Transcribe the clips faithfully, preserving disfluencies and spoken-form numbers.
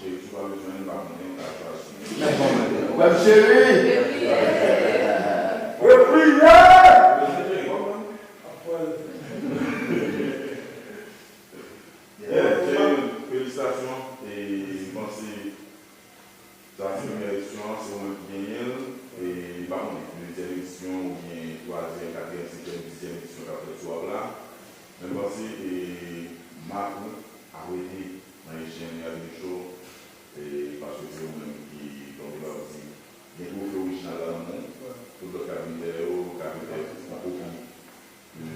Cheri, si w pa bezwen l, m pa konnen, m ka chwazi. Mèt kòmande. Ou wè m cheri? Repriyè! Yeah, cheri, felisitasyon. E m panse sa se premyè edisyon an, se ou menm ki genyen l. E m pa konnen, dezyèm edisyon oubyen twazyèm, katriyèm, senkyèm, dizyèm edisyon k ap fèt sou ap la. Men m panse e mak ou ap rete nan echenn Reality Show, e paske se ou menm ki, jan w te di, gen twofe orijinal la nan men w. Tout lòt k ap vin dèyè yo ka petèt yon kopi de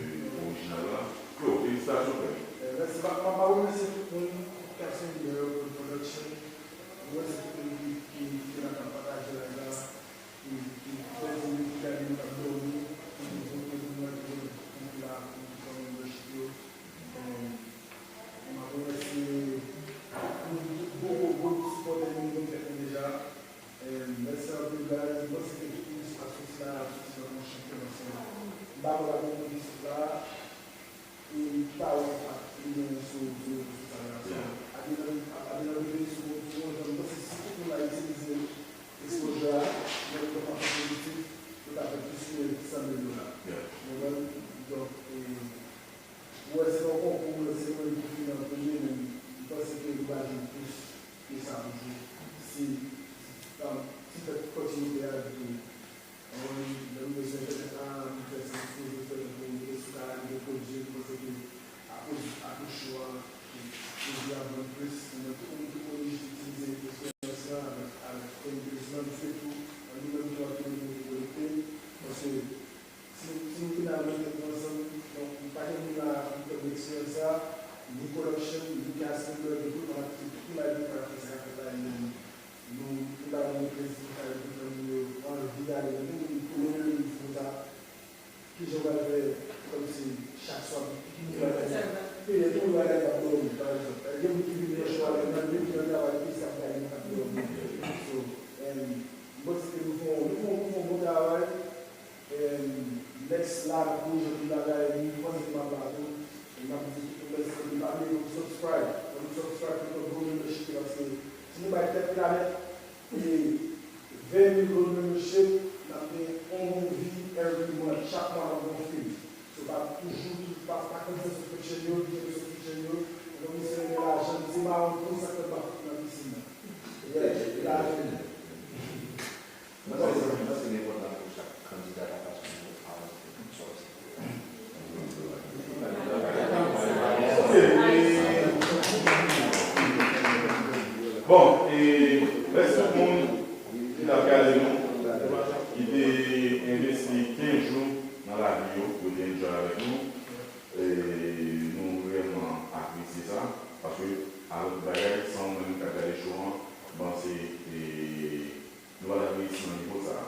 orijinal la. Flo, felisitasyon, frè m. Eh, mèsi. M ap, m ap remèsye tout moun, tout Casting Girl Production. M remèsye tout moun ki, ki, ki te la, k ap pataje live la, ki, ki fè di nou, ki gade nou, k ap dòmi, ki vote pou mwen, ki vote pou Flo, pou tout fanmi leadership yo. Eh, m ap remèsye tout, tout gwo, gwo, gwo sipòtè nou, nou fèt nou deja. Eh, mèsi anpil, guys. M panse ke tout moun ki sot la, soti nan yon chanpyon, paske m pa kwè pa gen moun ki sot la, e ki pa wè enpak li genyen sou, sou, sou sa la. So, yeah, at the end of, at the end of the day, sou, sou yon jan, m panse si tout moun la itilize exposure a nan yon fason pozitif, yo ka fè plis ke san mil dola. Yeah. Ou konprann? Donk, e, ou wè, se yon konkou, se mwen ki fini an premye, men m panse ke nou va jwenn plis ke sa toujou. Si, um, si fè kontinite a, epi tou, ann, lè nou bezwen fè tèt la, nou fè sa, nou bezwen fè tèt nou, nou sou ka rive pwodui, nou panse ke akoz, akoz show a, pwodui a vann plis, nou mèt tout moun ki konnen jis itilize eksperyans lan avèk, avèk Queen Biz lan, nou swete tou, nou menm tou, ak nou nou konekte, paske si, si nou vin avèk tèt nou ansanm, donk, pa gen moun la pou pèd eksperyans sa, ni production, ni casting, ni tout moun la, tout moun la, pou fè sa k ap fèt la, e nou, nou, nou ta renmen prezante pou fanmi yo, anvi ale, nou, nou, nou, nou, nou, nou, nou, kijan w pral fè, kòmsi, chak swa, ki moun pral fè sa? Peye tout moun bagay k ap dòmi, pa egzanp. Gen moun ki vin nan show a, nan depi nan travay, ki sa k ap gade moun k ap dòmi. So, em, m panse ke nou fè yon, nou fè yon, nou fè yon bon travay. Em, next la, pou jan tout bagay, nou panse ke m ap la tou. E m ap di tout moun mèsi, epi pa bliye pou subscribe. Pou subscribe, pou tout bon membership, paske si nou bay tèt planèt, e ven mil gold membership, n ap gen yon movie every month, chak mwa n ap gen yon fim. So, pa toujou, pa, pa kanpe sou subscription yo, vin sou subscription yo. Mwen, misye renmen lajan, se mawon tou, sa k fè m pa fout nan pisin nan. Yeah, lajan. Mwen panse, mwen panse li enpòtan pou chak kandida ta ka swiv avan. Bon, e mèsi tout moun ki t ap gade nou, ki te envesti kenz jou nan lavi yo, pou yo te enjoy avèk nou. E nou reyèlman apresye sa, paske, alò, tout bagay, san ou menm k ap gade show an, m panse, e, nou pa t ap reyisi nan nivo sa a.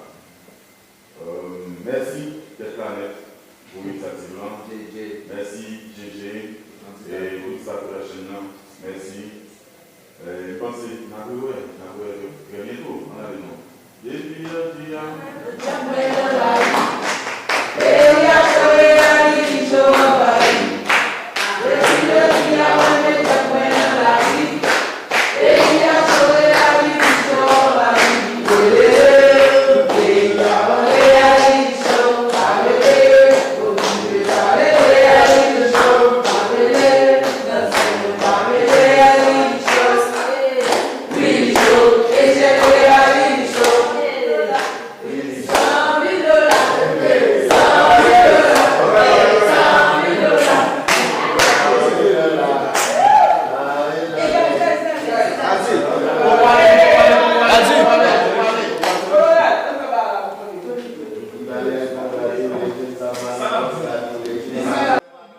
Euh, mèsi, Tèt Planèt, pou inisyativ lan. J J. Mèsi, J J, e tout staff production nan. Mèsi. Euh, m panse n ap rewè, n ap rewè trè, trè byento. Ann ale non. Depi jodi a. Peyi a cho, reality show anvayi. Depi jodi a, mwen met tèt mwen nan lari.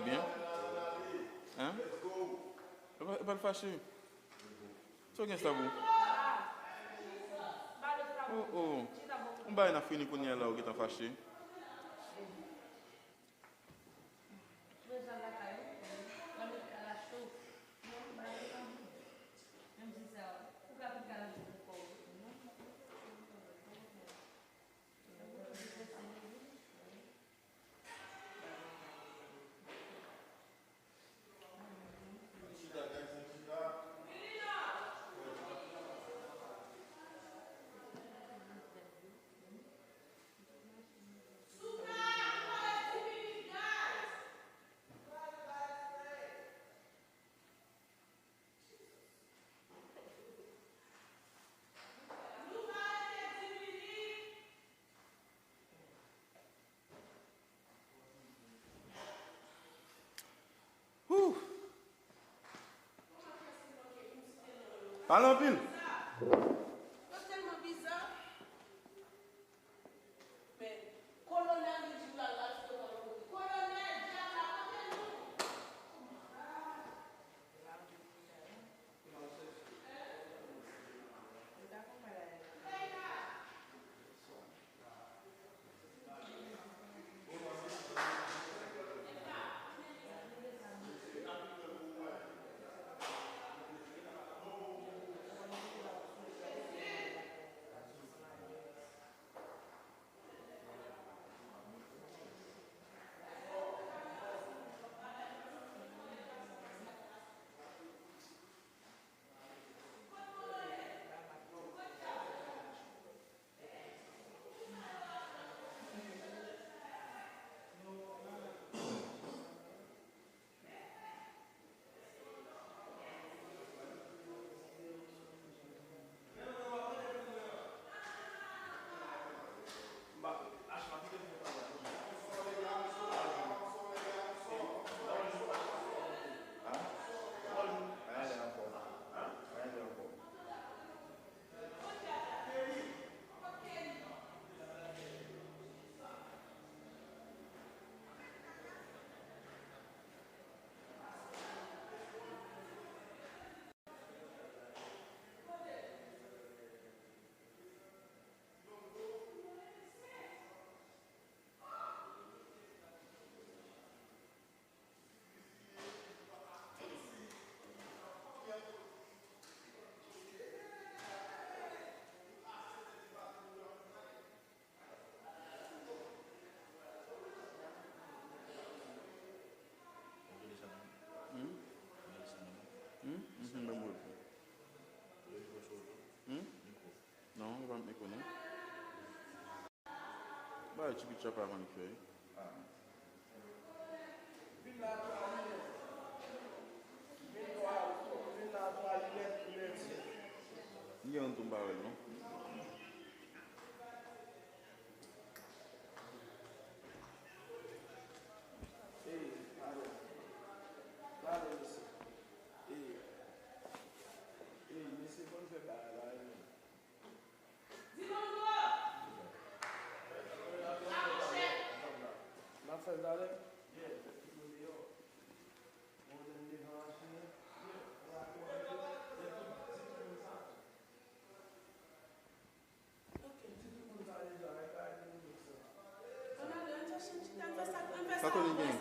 Byen. Hein? E pa, e pa l fache. Sa w gen sa pou? Oh, oh. Yon bagay n ap fini kounye a la, ou gentan fache. Pale anpil. Yo tèlman biza. Men, Kolonèl Ridjou la, l al fouye kò l yon kote. Kolonèl, dyab la, kote nou? Hmm? Hmm? Mhm, ban m wè. Hmm? Non, li pa met mikwo, non. Bay Chibi Chapa avan li fè. Li gen yon tou m pa wè l, non. Ey, pale. Pale, mesye. Ey. Ey, mesye, konn fè bagay la, ey. N ap fè l talè. Sa konnen gen.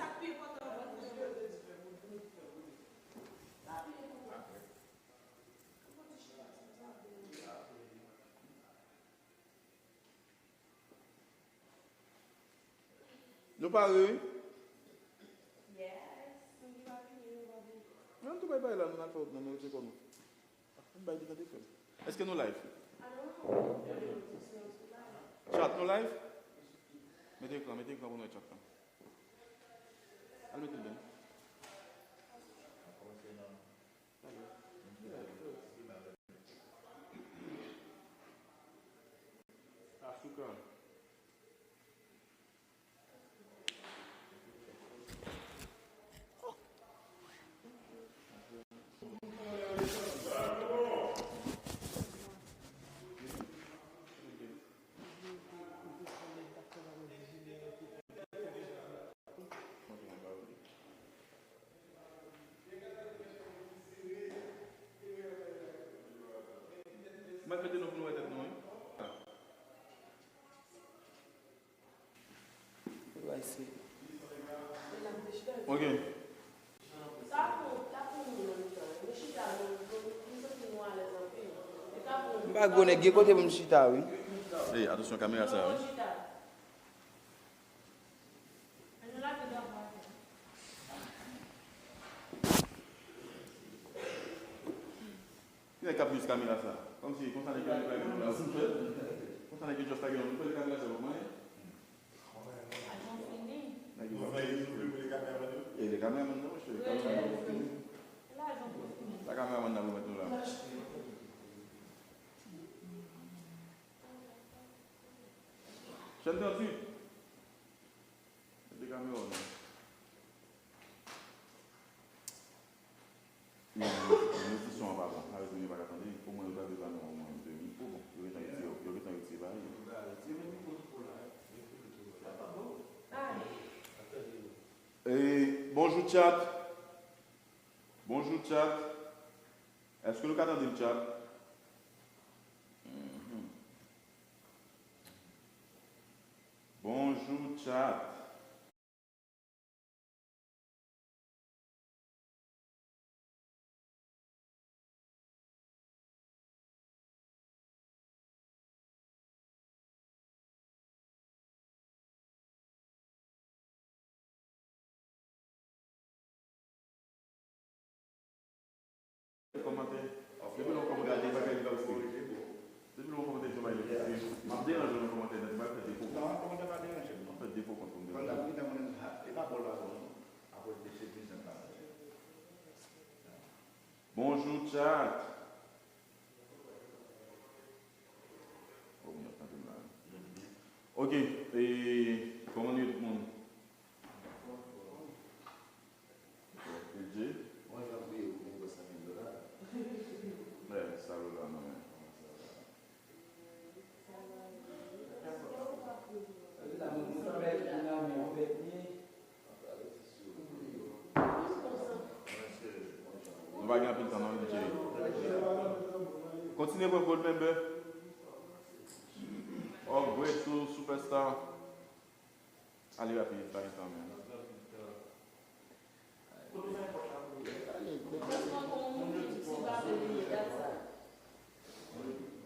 Nou pare, wi? Yes, moun ki pa vini, yo pa vini. Ann tou bay bay la, nou al fè wout nan, nou retire kò nou. Ann bay li tande frè m. Èske nou live? Chat, nou live? Mete ekran, mete ekran pou nou wè chat la. Al mete l byen. Asuka. Mwen mete nou pou nou wè tèt nou, wi. Ok. M pa gwo nèg, gen kote pou m chita, wi. Ey, atansyon kamera sa, wi. Ki nèg k ap use kamera sa? Kòmsi konsa nèg yo lage nou la, konsa nèg yo just lage nou, nou pran kamera sa pou mwen. Nèg yo pa fè use pou li, pou li kameraman yo. E li kameraman nan, monchè, kameraman nan pou fini. Sa kameraman nan pou mèt nou la. Chèn tranntuit. Mete kamera w non. Mezon, mezon, son an pa bon. Sa vle di nou pa ka tande. Bonjou chat. Bonjou chat. Èske nou ka tande m chat? Mhm. Bonjou chat. Kòmantè. Depi lè w kòmantè, yon bagay li pa rive. Depi lè w kòmantè, yon bagay li rive. M ap deranje w nan kòmantè, m ap fè defo. Non, kòmantè pa deranje m, non. M ap fè defo kont pou m deranje. Pandan m gentan konnen, e pa bòl pa bòl, non. Akoz de se biznis la. Bonjou, chat. Oh, moun ap tande m la. Ok, e, kòman nou ye tout moun? L J? Mwen jan priye pou mwen gwo san mil dola. Mwen sa yo la nan men. Nou pa gen anpil tan non, L J. Kontinye pran gold member. Oh, great to superstar. Ale rapid, pa gen tan, man.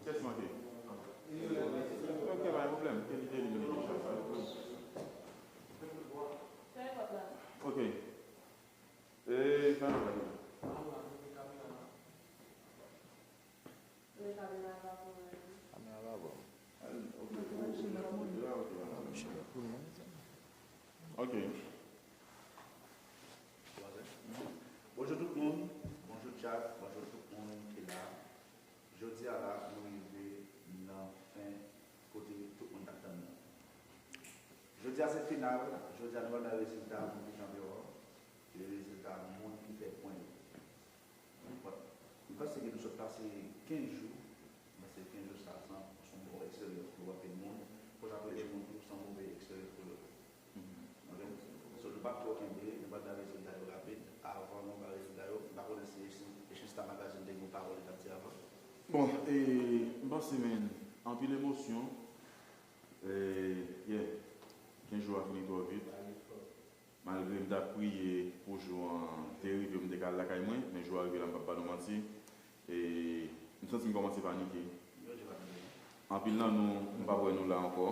Kès manke? Ok, pa gen pwoblèm. Ke li elimine deja, pa gen pwoblèm. Ok. E, fè anlè. Kamera pa bon. Ok. Bonjou tout moun, bonjou chat, bonjou tout moun ki la. Jodi a la, nou rive nan fen kote tout moun t ap tann nan. Jodi a se final, jodi a nou pral bay rezilta moun ki chanpyon an, e rezilta moun ki fè pwen yo. Bon, m panse ke nou sot pase kenz jou, m panse kenz jou sa, se yon, se yon bon eksperyans pou anpil moun, pou jan anpil moun tou, se yon move eksperyans pou yo. Ok? So, nou p ap twò kenbe, nou pral bay rezilta yo rapid. Avan nou bay rezilta yo, m pa konnen si, si, si Star Magazine te gen yon pawòl li t ap di avan. Bon, e, m panse, men, anpil emosyon. E, yeah, kenz jou a fini twò vit. Malgre m t ap priye pou jou an te rive pou m te ka al lakay mwen, men jou a rive la, m p ap ba nou manti. E m santi m kòmanse panike. Anpil nan nou, m p ap wè nou la ankò.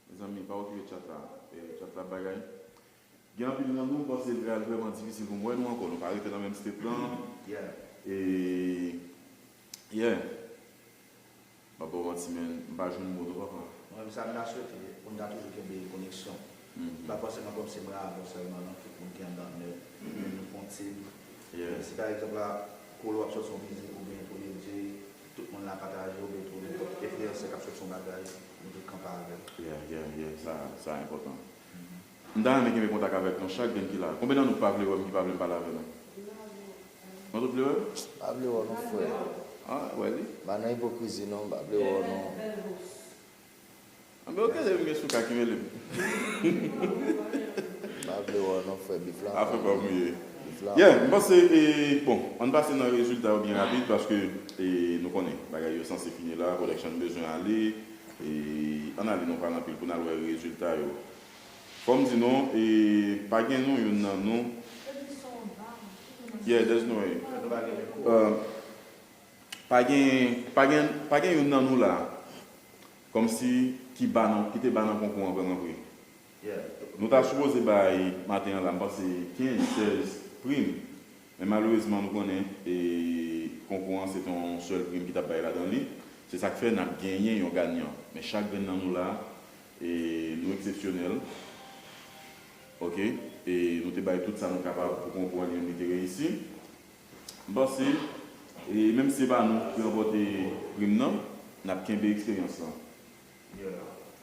Mezanmi, pa okipe chat la. E, chat la ap bagay. Gen anpil nan nou, m panse l pral vrèman difisil pou m wè nou ankò. Nou pa rete nan menm state lan. E, yeah. M pa ba w manti, men m pa jwenn mo non, papa. Mwen menm, sa m ta swete, pou n ta toujou kenbe koneksyon. Pa fòseman kòmsi mwen avè w sèlman, non, tout moun ki anndan nèt, men nou fè yon team. Si pa egzanp la, Kolo ap sòti yon mizik oubyen Premye Dye, tout moun la pataje, oubyen tou nenpòt enfliyansè k ap sòti yon bagay, nou tout kanpe avè l. Yeah, yeah, yeah, sa, sa enpòtan. M ta renmen kenbe kontak avèk nou chak grenn ki la. Konbyen nan nou k pa vle wè m, ki pa vle m pale avè nou? Nou tout vle wè m? M pa vle wè w non, frè. Ah, wè li. M pa nan ipokrizi non, m pa vle wè w non. Anben, ok, se m gen sou ka ki rele m. M pa vle wè w non, frè, bif la. Afè pa w m ye. Bif la. Yeah, m panse, e, bon, ann pase nan rezilta yo byen rapid, paske, e, nou konnen, bagay yo sanse fini la, production bezwen ale, e, ann ale, nou pral anpil pou n al wè rezilta yo. Fò m di nou, e, pa gen nou, youn nan nou. Yeah, there's no way. Euh, pa gen, pa gen, pa gen youn nan nou la, kòmsi ki ba nan, ki te ba nan konkou an vrèman vre. Nou ta sipoze bay maten an la, m panse kenz, sèz prim. Men malerezman, nou konnen, e, konkou an, se te yon sèl prim ki t ap bay ladan li. Se sa k fè n ap genyen yon ganyan. Men chak grenn nan nou la, e, nou eksepsyonèl. Ok? E nou te bay tout sa nou kapab pou konkou an li menm li te reyisi. M panse, e, menm si se pa nou ki ranpòte prim nan, n ap kenbe eksperyans lan.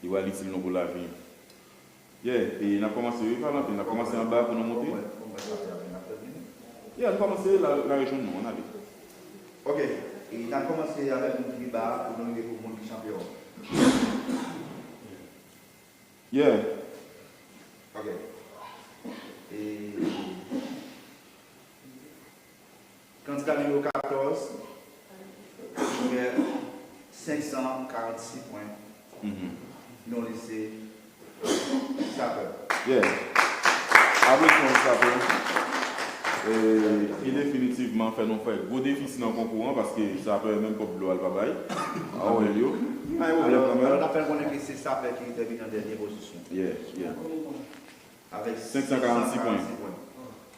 Li pral itil nou pou lavi. Yeah, e n ap kòmanse, wi, pale anpil, n ap kòmanse anba pou nou monte. Yeah, nou kòmanse la, la rejwenn nou, ann ale. Ok, e n ap kòmanse avèk moun ki pi ba a pou nou rive pou moun ki chanpyon. Yeah. Ok. kandida nimewo katòz, ki gen senk san karannsis pwen, non li se Sapè. Yeah. Aplodisman pou Sapè. E, ki definitivman fè nou fè gwo defisi nan konkou an, paske Sapè menm kòb dlo a l pa bay. Apèl yo. Ay, wè, alò, kanmenm. Alò, n ap fè konnen ke se Sapè ki tèmine an dènye pozisyon. Yeah, yeah. Avèk senk san karannsis pwen. Senk san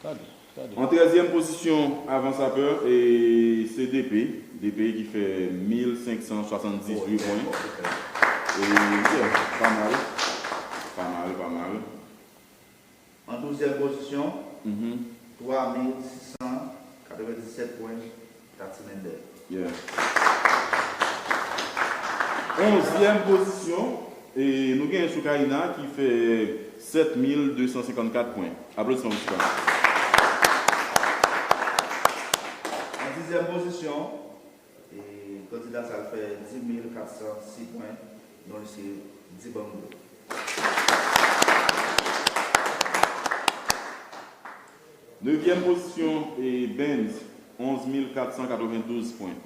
karannsis pwen. An trèzyèm pozisyon avan Sapè, e, se D P. D P ki fè mil senk san swasanndizuit pwen. E, yeah, pa mal. Pa mal, pa mal. An douzyèm pozisyon, twa mil sis san katrevenndisèt pwen. Tatimendè. Yeah. Onzyèm pozisyon, e nou genyen Soukaina ki fè sèt mil de san senkannkat pwen. Aplodisman pou Soukaina. An dizyèm pozisyon, e kandida sa l fè dis mil kat san sis pwen, non li se Dibango. Nevyèm pozisyon, e Benz, onz mil kat san katrevendouz pwen.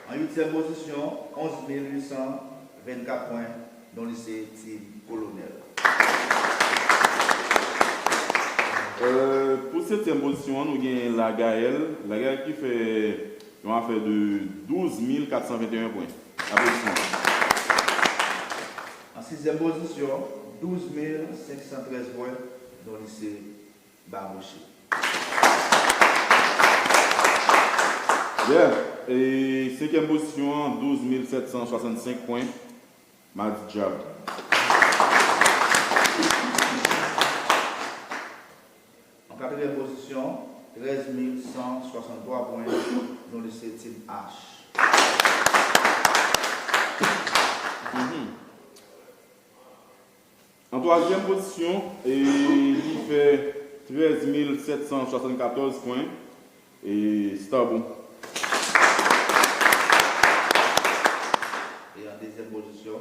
An uityèm pozisyon, onz mil uit san vennkat pwen, non li se Team Kolonèl. Euh, pou setyèm pozisyon an, nou gen Lagaël. Lagaël ki fè yon afè de douz mil kat san venteyen pwen. Aplodisman. An sizyèm pozisyon, douz mil senk san trèz pwen, non li se Babouche. Yeah. E senkyèm pozisyon an, douz mil sèt san swasannsenk pwen, Madi Dyab. An katriyèm pozisyon, trèz mil san swasanntwa pwen, non li se Team H. Mhm. An twazyèm pozisyon, e li fè trèz mil sèt san swasannkatòz pwen, e Starbou. E an dezyèm pozisyon,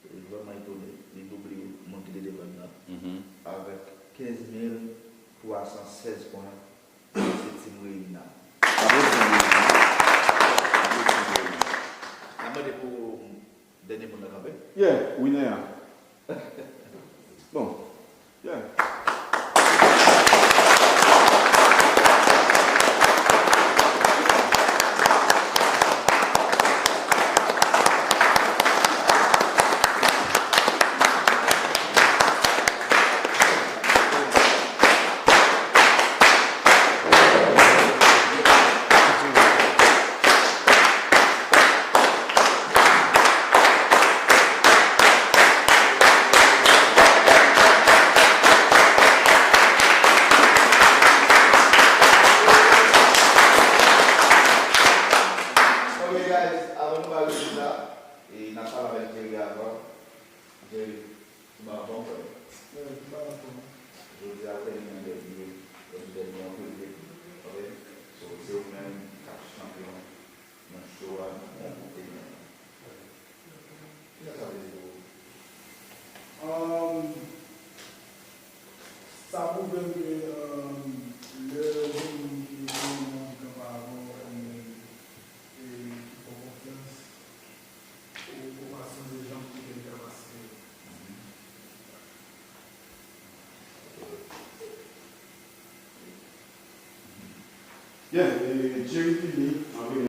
e vrèman etone, li double moun ki te devan l nan, mhm, avèk kenz mil twa san sèz pwen, se Team Reina. Bravo, Team Reina. Bravo, Team Reina. N ap mande pou dènye moun nan kanpe. Yeah, winner a. Bon. Yeah. Ok, guys, avan nou bay rezilta, e n ap pale avèk Jerry avan. Jerry, Bon, bon, frè. Wi, bon, bon. Jodi a, ou te gen yon dèbye, yon dèbye anpil vre. Ok? So, se ou menm k ap chanpyon nan show a, nan group Eden an. Kisa sa vle di pou ou? Um, sa pwouve m ke, um, lè ou gen moun ki gen yon anvi kanpe avè w, e, e ki fè w konfyans, ou, ou pa sonje jan pou w gen kapasite yo. Yeah, e, Jerry fini, anpil.